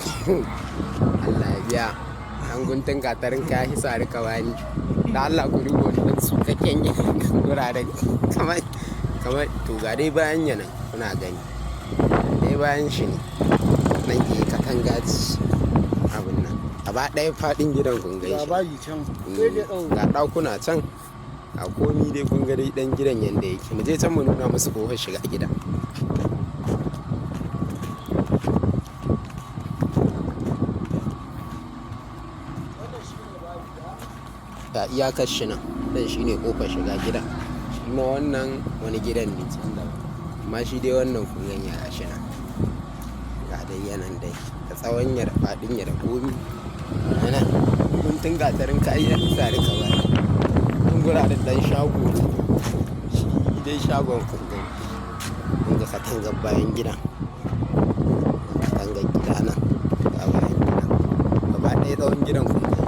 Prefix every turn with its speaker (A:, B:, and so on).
A: Allah ya biya. An guntun gatarin ka ya sari ka bani. Da Allah ku duba wannan tsukakken guraren kamar kamar to ga dai bayan ya nan kuna gani. Dai bayan shi ne. Nan ke katanga ce abun nan. Gaba ɗaya faɗin gidan kun gan
B: Ga
A: shi.
B: bayi can.
A: Ga ɗakuna can. A komi dai kun ga dai ɗan gidan yanda yake. Mu je can mu nuna musu ƙofar shiga gida. Ga iyakar shi nan. Nan shine ƙofar shiga gida. Shi ma wannan wani gidan ne can daban. Amma shi dai wannan kun gani ga shi nan. Ga dai yanan dai. Da tsawon ya da faɗin ya da komi. Nan guntun gatarin ka ya sari ka bani. Nan guraren ɗan shago ne. Shi dai shagon kun gani. Kun ga katangar bayan gidan. Katangar gida nan. Ga bayan gidan. Gaba ɗaya tsawon gidan kun gani.